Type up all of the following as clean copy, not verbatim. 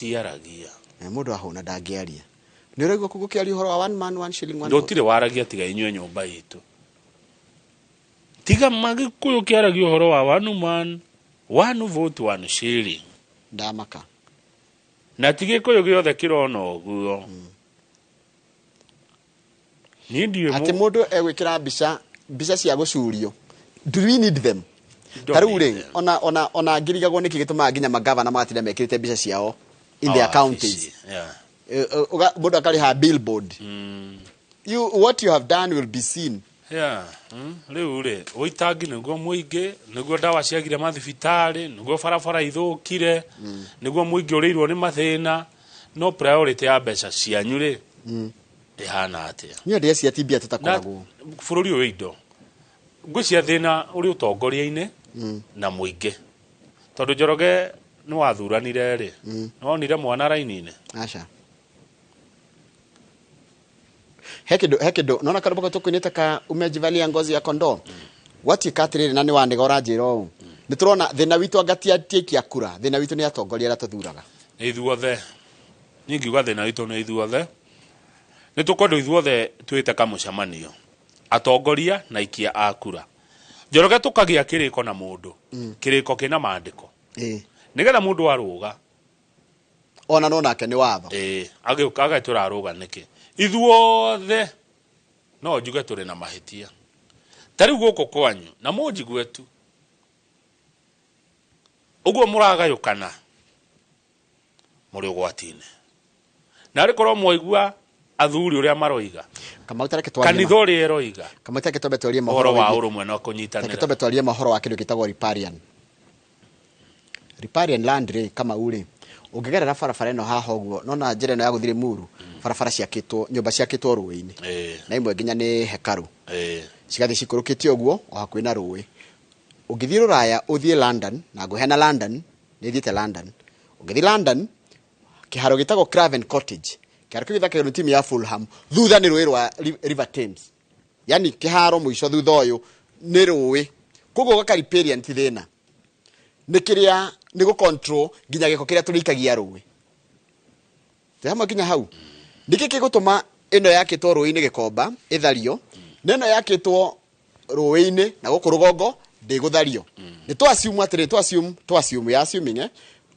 Tiaragia. Na mũndũ ahũna ndangĩaria. Nĩ ũraigua kũu gũkĩaria ũhoro wa one man one shilling one vote? Gũtirĩ waragia tiga inyuĩ nyũmba itũ. Tiga magĩkũyũ kĩaragia ũhoro wa one man one vote one shilling. Ndamaka. Na ti gĩkũyũ gĩothe kĩrona ũguo. Niĩ ndiũĩ Atĩ mũndũ egwĩkĩra mbica mbica cia gũcurio. Do we need them? Don't Ta rĩu need rĩ, them. ona ona ona ngirigagwo nĩkĩ gĩtũmaga nginya magavana magatinda mekĩrĩte mbica ciao in their Our counties. office, yeah. Mũndũ akarĩha billboard. You, what you have done will be seen. Yeah. Rĩu rĩ ũitangi nĩguo mũingĩ nĩguo ndawa ciagire mathibitarĩ nĩguo barabara ithũkire nĩguo mũingĩ ũrĩirwo nĩ mathĩna no priority ya mbeca cianyu rĩ ĩhana atĩa? Niĩ ndĩreciria ti mbia Na tũtakoragwo. bũrũri ũyũ wĩ indo ngwĩciria thĩna ũrĩ ũtongoria-inĩ na mũingĩ tondũ Njoroge nĩ wathuranire rĩ nĩ wonire mwana raini-inĩ. Aca. He kĩndũ he kĩndũ nona karũmbo tũkũinĩte ka umejivalia ngozi ya kondoo. Gwatuĩka atĩrĩrĩ na nĩ wanĩga ũranjĩra ũũ. Nĩ tũrona thĩna witũ anga ti aikia kura, thĩna witũ nĩ atongoria arĩa tũthuraga. Nĩ ithuothe. Niĩ ngiuga thĩna witũ nĩ ithuothe. Nĩ tũkwendwo ithuothe twĩte kamũcemanio. Atongoria na aikia a kura. Njoroge tũkagĩa kĩrĩko na mũndũ. Kĩrĩko kĩna maandĩko. Nĩgetha mũndũ arũga. Ona no nake nĩ watho. Agĩũka agatwĩra arũga nĩkĩ. Ithuothe no njuge tũrĩ na mahĩtia. Ta rĩu gũkũ kwanyu na mũnjigue tu. Ũguo mũragayũkana mũrĩ ũgwati-inĩ. Na arĩ korwo mwaigua athuri ũrĩa maroiga. Kamau ta reke twarie Kanitha ũrĩa ĩroiga. Kamau ta reke twambe twarie Ũhoro mohoro wa wĩgiĩ ũrũmwe na kũnyitanĩra. Reke twambe twarie mohoro wa kĩndũ gĩtagwo riparian. Riparian land rĩ, Kamau rĩ, ũngĩgerera barabara ĩno haha ũguo, nona njĩra ĩno ya gũthiĩ Limuru, barabara ciakĩtwo, nyũmba ciakĩtwo rũĩ-inĩ. Na imwe nginya nĩ hekarũ. Cigathiĩ cikũrũkĩte ũguo, o hakuhĩ na rũĩ. Ũngĩthiĩ rũraya, ũthiĩ London, na ngũheana London, nĩ thiĩte London. Ũngĩthiĩ London, kĩharo gĩtagwo Craven Cottage. Kĩharo kĩu gĩthakagĩrwo nĩ timu ya Fulham. Thutha nĩ rũĩ rwa River Thames. Yaani kĩharo mũico thutha ũyũ nĩ rũĩ. Koguo gwaka riparian ti thĩna. Nĩ kĩrĩa nĩ gũ control nginya gĩko kĩrĩa tũrĩikagia rũĩ. Twĩ hamwe nginya hau. Nĩkĩ gĩgũtũma ĩno yakĩtwo rũĩ-inĩ Gĩkomba ĩthario, na ĩno yakĩtwo rũĩ-inĩ na gũkũ rũgongo ndĩgũthario? Nĩ tũ assume atĩrĩ, tũ assume, tũ assume, we are assuming,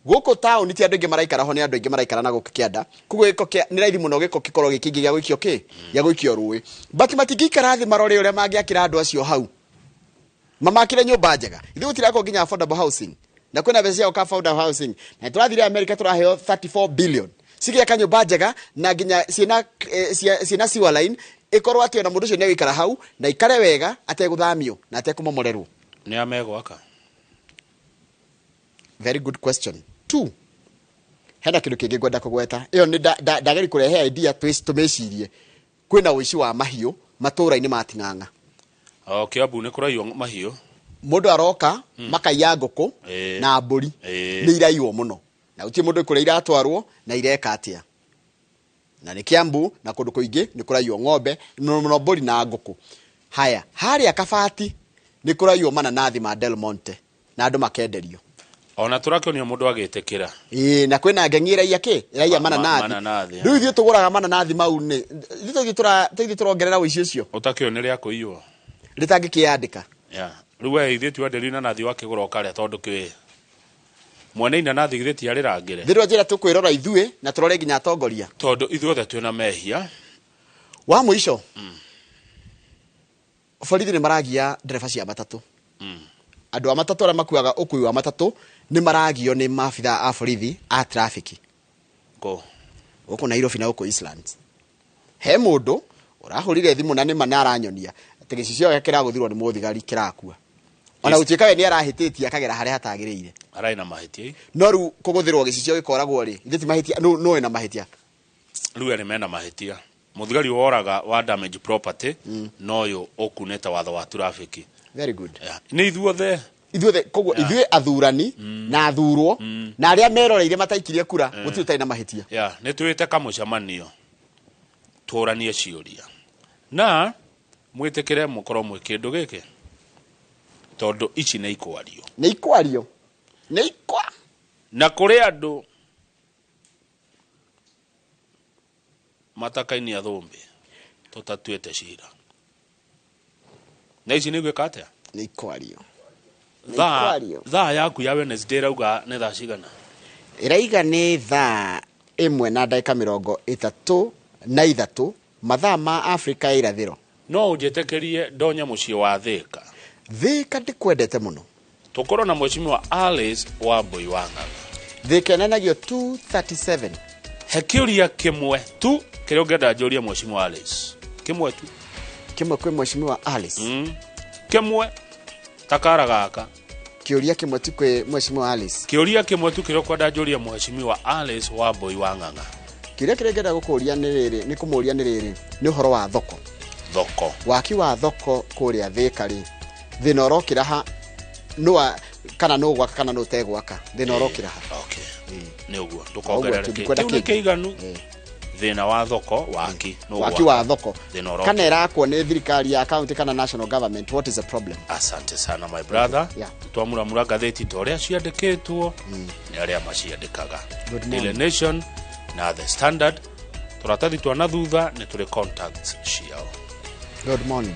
Gũkũ taũni ti andũ aingĩ maraikara ho, nĩ andũ aingĩ maraikara na gũkũ kĩanda. Koguo gĩko kĩa, nĩ raithi mũno gĩko gĩkorwo gĩ kĩingĩ gĩa gũikio kĩ? Gĩa gũikio rũĩ. But matingĩikara thĩ marore ũrĩa mangĩakĩra andũ acio hau. Mamakĩre nyũmba njega. Ithuĩ gũtirakwo nginya affordable housing. Na kwĩna mbeca cia gwaka affordable housing. Na tũrathire America tũraheo 34 billion. Cigĩaka nyũmba njega na nginya ciĩna sewer line, ĩkorwo atĩ ona mũndũ ũcio nĩegũikara hau na aikare wega ategũthamio na atekũmomorerwo. Nĩ a megwaka? Very good question. Two, hena kĩndũ kĩngĩ ngwenda kũgweta. Ĩyo nĩ ndageri kũrehe idea tũmĩcirie. Kwĩna ũici wa mahiũ matũũra-inĩ ma Ting'ang'a. O, Kiambu nĩ kũraiywo mahiũ. Mũndũ aroka, makaiya ngũkũ na mbũri. Nĩ iraiywo mũno. Na gũtirĩ mũndũ kũrĩa iratwarwo na ireka atĩa. Na nĩ Kiambu na kũndũ kũingĩ nĩ kũraiywo ng'ombe, mũno mũno mbũri na ngũkũ. Haya, harĩa Kabati nĩ kũraiywo mananathi ma Del Monte na andũ makenderio. Ona tũrakĩonio mũndũ agĩtĩkĩra. Ĩĩ, na kwĩna ngeng'i ĩraiya kĩ? Ĩraiya mananathi. Mananathi, Rĩu ithuĩ tũgũraga mananathi mau nĩ, ithuĩ tũthiĩ tũrongerera ũici ũcio. Ũtakĩũĩ nĩ rĩa kũiywo. Rĩtangĩkĩandĩka. Yeah. Rĩu we ithuĩ twenderio inanathi wakĩgũra ũkarĩa tondũ kĩ mwene inanathi githĩ ti arĩrangĩre. Thĩ njĩra tũkwĩrora ithuĩ na tũrore nginya atongoria. Tondũ ithuothe twĩna mehia. Wa mũico. Borithi nĩ maragia ndereba cia matatũ. Andũ a matatũ arĩa makuaga ũkui wa matatũ nĩ maragio nĩ maabithaa a borithi a traffic. Kũ? Gũkũ Nairobi na gũkũ Eastlands. He mũndũ ũrahũrire thimũ na nĩ ma na aranyonia atĩ gĩcicio gĩake kĩragũthirwo nĩ mũthigari kĩrakua. Ona gũtuĩka we nĩ arahĩtĩtie akagera harĩa hatagĩrĩire. Ararĩ na mahĩtia. No rĩu kũgũthĩrwo gĩcicio gĩkoragwo rĩ, ithuĩ ti mahĩtia, nũ wĩna mahĩtia? Rĩu erĩ mena mahĩtia. Mũthigari woraga wa damage property na ũyũ ũkunĩte watho wa traffic. Very good. Yeah. Nĩ ithuothe. Ithuothe, koguo ithuĩ athurani na athurwo na arĩa meroreire mataikirie kura, gũtirĩ ũtarĩ na mahĩtia. Yeah, nĩ twĩte kamũcemanio tũranie ciũria na mwĩtĩkĩre mũkorwo mwĩ kĩndũ gĩkĩ tondũ ici nĩ ikwario. Nĩ ikwario. Nĩ ikwa. Na kũrĩ andũ Matakainia thũmbĩ tũtatuĩte cira na ici nĩ gwĩka atĩa? Nĩ ikwario. Nĩ Thaa ikwario. Thaa yaku ya Wednesday ĩrauga nĩ thaa cigana? Ĩraiga nĩ thaa 1 na ndagĩka 33 mathaa ma Afrika ya Irathĩro. No ũnjĩtĩkĩrie ndonye mũciĩ wa Thĩka? Thĩka ndĩkwendete mũno. Tũkorwo na Mheshimiwa Alice Wambui wa Ng'ang'a. Thĩka ĩnanagio 237. He kĩũria kĩmwe tu kĩrĩa ũngĩenda njũrie Mheshimiwa Alice, kĩmwe tu. Kĩmwe kwĩ Mheshimiwa Alice? Kĩmwe takara gaka. Kĩũria kĩmwe tu kwĩ Mheshimiwa Alice? Kĩũria kĩmwe tu kĩrĩa ũkwenda njũrie Mheshimiwa Alice Wambui wa Ng'ang'a. Kĩũria kĩrĩa ngĩenda gũkũria nĩ rĩrĩ, nĩ kũmũria nĩ rĩrĩ, nĩ ũhoro wa thoko. Thoko. Waki wa thoko kũrĩa Thĩka rĩ, thĩna ũrokĩra ha? Nũ kana nũ gwaka kana nũ ũtegwaka, thĩna ũrokĩra ha? Okay, nĩ ũguo. Ũguo Ndũkongerere tu, kĩ ndikwenda kĩu nĩ kĩngĩ. kĩiganu. Thĩna wa thoko, waki nũ waki gwaka. Wa thoko. Thĩna ũrokĩra. Kana ĩrakwo nĩ thirikari ya county kana national government, what is the problem? Asante sana, my brother. Twamuramura ngathĩti ta ũrĩa ciandĩkĩtwo nĩ arĩa maciandĩkaga. Good Daily morning. Nation na The Standard, tũratathi twa na thutha nĩ tũrĩ contacts ciao. Good morning.